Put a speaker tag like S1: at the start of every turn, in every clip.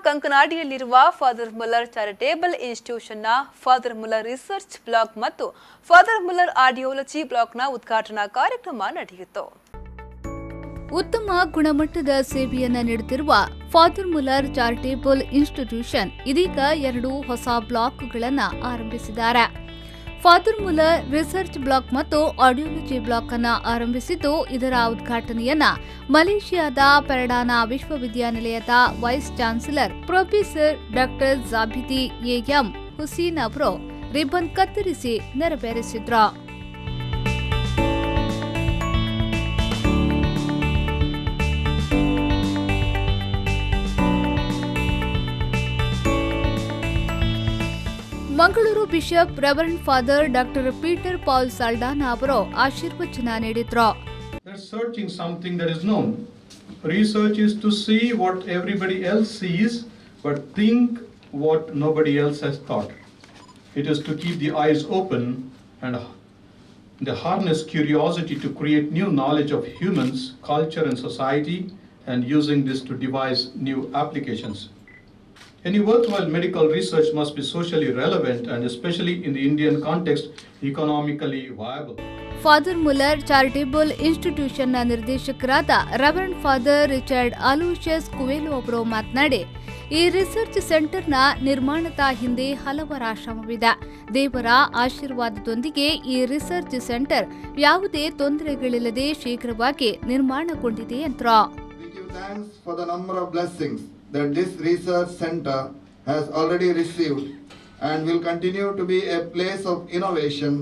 S1: ಕಂಕನಾಡಿಯಲ್ಲಿರುವ Father Muller charitable ಇನ್ಸ್ಟಿಟ್ಯೂಷನ್ನ Father Muller research block ಮತ್ತು Father Muller audiology ಬ್ಲಾಕ್ನ ಉದ್ಘಾಟನಾ ಕಾರ್ಯಕ್ರಮ ನಡೆಯಿತು.
S2: ಉತ್ತಮ ಗುಣಮಟ್ಟದ ಸೇವೆಯನ್ನು ನೀಡುತ್ತಿರುವ ಫಾದರ್ ಮುಲ್ಲರ್ ಚಾರಿಟೇಬಲ್ ಇನ್ಸ್ಟಿಟ್ಯೂಷನ್ ಇದೀಗ 2 ಹೊಸ ಬ್ಲಾಕ್ಗಳನ್ನು ಆರಂಭಿಸಿದ್ದಾರೆ. ಫಾದರ್ ಮುಲ್ಲರ್ ರಿಸರ್ಚ್ ಬ್ಲಾಕ್ ಮತ್ತು ಆಡಿಯೋಲಜಿ ಬ್ಲಾಕ್ ಅನ್ನು ಆರಂಭಿಸಿದ್ದು, ಇದರ ಉದ್ಘಾಟನೆಯನ್ನ ಮಲೇಷಿಯಾದ ಪೆರಡಾನಾ ವಿಶ್ವವಿದ್ಯಾನಿಲಯದ vice chancellor professor doctor Zabidi A M Hussain ಅವರು ರಿಬ್ಬನ್ ಕತ್ತರಿಸಿ ನೆರವೇರಿಸಿದ್ರು. Mangaluru bishop reverend father doctor Peter Paul Saldanha ಅವರು ಆಶೀರ್ವಚನ ನೀಡಿದ್ರು.
S3: Searching something that is known. Research is to see what everybody else sees, but think what nobody else has thought. It is to keep the eyes open and the harness curiosity to create new knowledge of humans, culture and society, and using this to devise new applications. Any worthwhile medical research must be socially relevant and especially in the Indian context, economically viable.
S2: Father Muller charitable ಇನ್ಸ್ಟಿಟ್ಯೂಷನ್ನ ನಿರ್ದೇಶಕರಾದ reverend father Richard Aloysius Coelho ಅವರು ಮಾತನಾಡಿ, ಈ research ಸೆಂಟರ್ನ ನಿರ್ಮಾಣದ ಹಿಂದೆ ಹಲವರ ಶ್ರಮವಿದೆ. ದೇವರ ಆಶೀರ್ವಾದದೊಂದಿಗೆ ಈ research centre ಯಾವುದೇ ತೊಂದರೆಗಳಿಲ್ಲದೆ ಶೀಘ್ರವಾಗಿ ನಿರ್ಮಾಣಗೊಂಡಿದೆ ಎಂದರು.
S4: That this research center has already received and will continue to be a place of innovation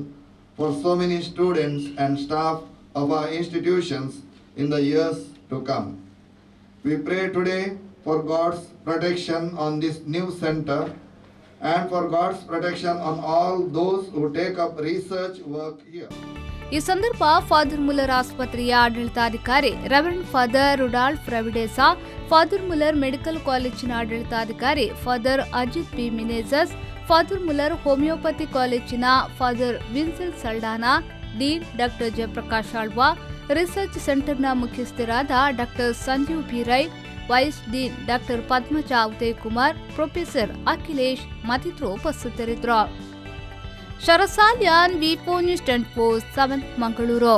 S4: for so many students and staff of our institutions in the years to come. We pray today for God's protection on this new center and for God's protection on all those who take up research work here.
S2: ಈ ಸಂದರ್ಭ father Muller ಆಸ್ಪತ್ರೆಯ ಆಡಳಿತಾಧಿಕಾರಿ reverend father Rudolph Ravidesa, father Muller medical ಕಾಲೇಜಿನ ಆಡಳಿತಾಧಿಕಾರಿ father Ajith P Menezes, father Muller homeopathy ಕಾಲೇಜಿನ father Vincent Saldanha, dean doctor Jayaprakash Alva, research ಸೆಂಟರ್ನ ಮುಖ್ಯಸ್ಥರಾದ doctor Sanjeev B Rai, vice dean doctor Padmaja Udayakumar, professor Akhilesh ಮತ್ತಿತರರು ಉಪಸ್ಥಿತರಿದ್ದರು. Sharath Salian, V4 News 24/7, Mangaluru.